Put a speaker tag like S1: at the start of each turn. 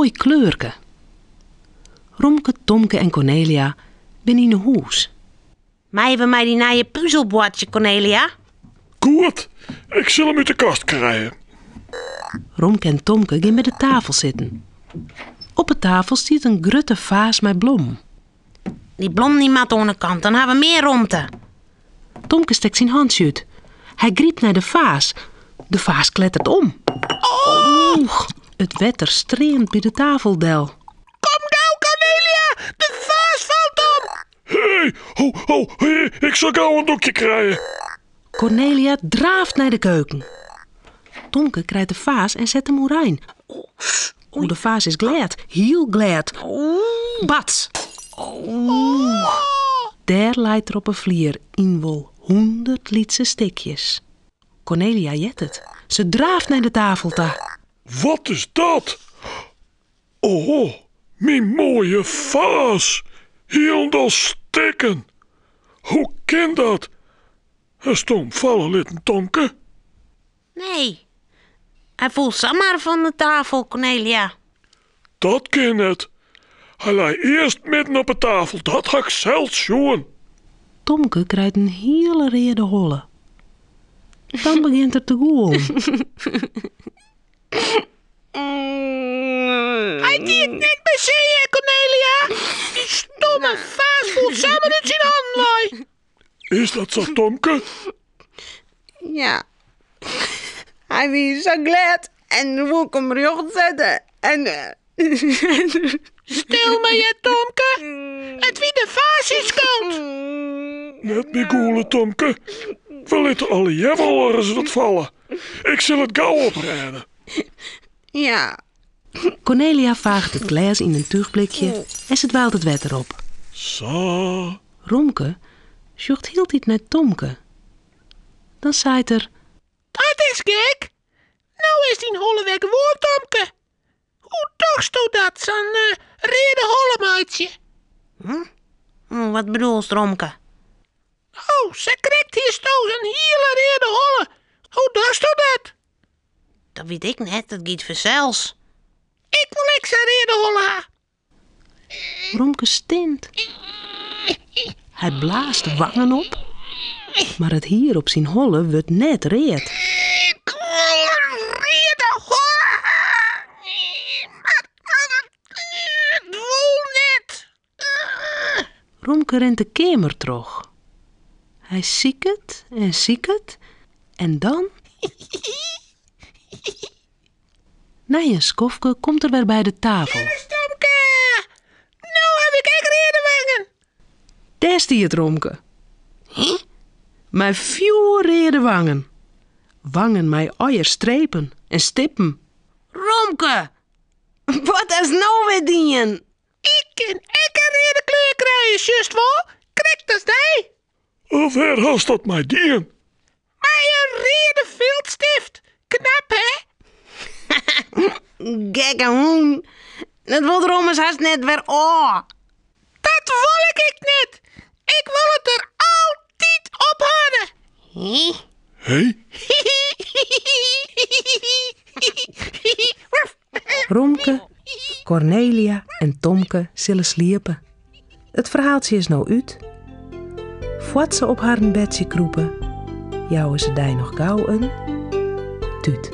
S1: moai kleurke. Romke, Tomke en Kornelia binne yn 'e hûs.
S2: Meie we mei dyn nije puzel boartsje, Kornelia?
S3: Goed, ik sil him út de kast krije.
S1: Romke en Tomke gean by de tafel sitten. Op 'e tafel stiet in grutte faas mei blommen.
S2: Dy blommen dy moatte oan 'e kant, dan ha we mear romte.
S1: Tomke stekt syn hantsje út. Hy grypt nei de faas. De faas klettert om. Oh! It wetter streamt by de tafel del.
S4: Kom gau, Kornelia! De faas falt om!
S3: Hé, ho, ho, hé, ik sil gau in doekje krije.
S1: Kornelia draaft nei de keuken. Tomke krijt de faas en set him oerein. O, de faas is glêd, hiel glêd. Bats! Dêr leit er op 'e flier yn wol hûndert lytse stikjes. Kornelia heart it. Se draaft nei de tafel ta.
S3: Wat is dat? O, myn moaie faas! Hielendal stikken! Hoe kin dat? Hasto him falle litten, Tomke?
S2: Nee, hy foel samar fan de tafel, Kornelia.
S3: Dat kin net. Hy lei earst midden op 'e tafel, dat ha ik sels sjoen.
S1: Tomke krijt in hiele reade holle. Dan begjint er te gûlen.
S4: Hy die it net by see, hè, Kornelia? Dy stomme faas foel samar út syn hannen wei.
S3: Is dat sa, Tomke?
S5: Ja. Hy wie sa glêd en doe woe ik him rjocht sette en.
S4: Stil mar hear, Tomke. It wie de faas syn skuld.
S3: Net mear gûle, Tomke. We litte allegear wol ris wat falle. Ik sil it gau oprêde.
S5: Ja.
S1: Kornelia faacht it glês yn in túchblikje en se dweint it wetter op.
S3: Sa.
S1: Romke sjocht hieltyd nei Tomke. Dan seit er.
S4: Dat is gek! No is dyn holle wer gewoan, Tomke. Hoe dochsto dat, sa'n reade holle meitsje?
S2: Hm? Wat bedoelst, Romke?
S4: Oh, sakrekt hiesto sa'n hiele reade holle. Hoe dochsto dat?
S2: Dat wit ik net, dat giet fansels.
S4: Ik wol ek sa'n reade holle ha.
S1: Romke stint. Hy blaast de wangen op, mar it hier op syn holle wurdt net read.
S4: Ik wol in reade holle ha, mar it wol net.
S1: Romke rint de keamer troch. Hy siket en siket en dan. Nei in skoftke komt er wer by de tafel.
S4: Sjen Tomke, no haw ik ek reade wangen.
S1: Dêr stiet Romke. Mei fjoerreade wangen. Wangen mei allegear strepen en stippen.
S2: Romke, wat hast no wer dien?
S4: Ik kin ek in reade kleur krije, sjochst wol, krekt as dy.
S3: Wêr hast dat mei dien?
S4: Mei in reade filtstift. Knap, hè?
S5: Gekke hûn. Dat wol der ommers hast net wer ôf.
S4: Dat wol ik ek net. Ik wol it der altyd op hâlde.
S2: Hé?
S3: Hé?
S1: Romke, Kornelia en Tomke sille sliepe. It ferhaaltsje is no út. Foar't se op harren bedsje krûpe, jouwe se dy noch gau in tút.